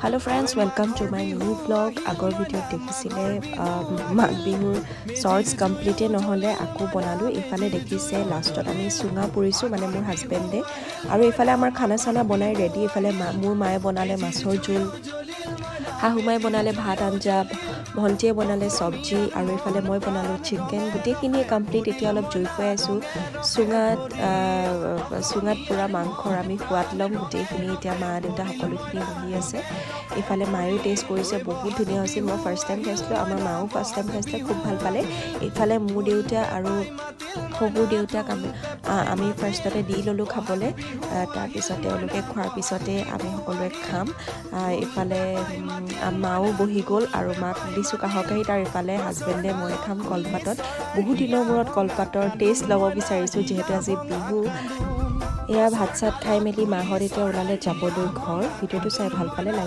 Hello friends, welcome to my new vlog. আগৰ ভিডিঅ'ত দেখিছিলে, মাঘ বিহুৰ শ্বৰ্টছ কমপ্লিটেই নহ'লে, আকৌ বনালোঁ। এইফালে দেখিছে, লাষ্টত আমি চুঙা পুৰিছোঁ, মানে মোৰ হাজবেণ্ডে। আৰু এইফালে আমাৰ খানা চানা বনাই ৰেডি। এইফালে মোৰ মায়ে বনালে মাছৰ জোল, শাহু মায়ে বনালে ভাত আঞ্জা, ভণ্টিয়ে বনালে চব্জি আৰু এইফালে মই বনালোঁ চিকেন। গোটেইখিনিয়ে কমপ্লিট। এতিয়া অলপ জুই ফুৱাই আছোঁ। চুঙাত পোৰা মাংসৰ আমি সোৱাদ ল'ম গোটেইখিনি। এতিয়া মা দেউতা সকলোখিনি বহি আছে। ইফালে মায়েও টেষ্ট কৰিছে, বহুত ধুনীয়া হৈছিল। মই ফাৰ্ষ্ট টাইম খাইছিলোঁ, আমাৰ মাও ফাৰ্ষ্ট টাইম খাইছিলে, খুব ভাল পালে। ইফালে মোৰ দেউতা আৰু শহুৰ দেউতাক আমি ফাৰ্ষ্টতে দি ল'লোঁ খাবলৈ। তাৰপিছত তেওঁলোকে খোৱাৰ পিছতে আমি সকলোৱে খাম। ইফালে মাও বহি গ'ল আৰু মাক দিছোঁ কাঁহৰ কাঁহীত আৰু ইফালে হাজবেণ্ডে মই খাম কলপাতত। বহুত দিনৰ মূৰত কলপাতৰ টেষ্ট ল'ব বিচাৰিছোঁ, যিহেতু আজি বিহু। এয়া ভাত চাত খাই মেলি মাহঁত এতিয়া ওলালে যাবলৈ ঘৰ। ভিডিঅ'টো চাই ভাল পালে লাইক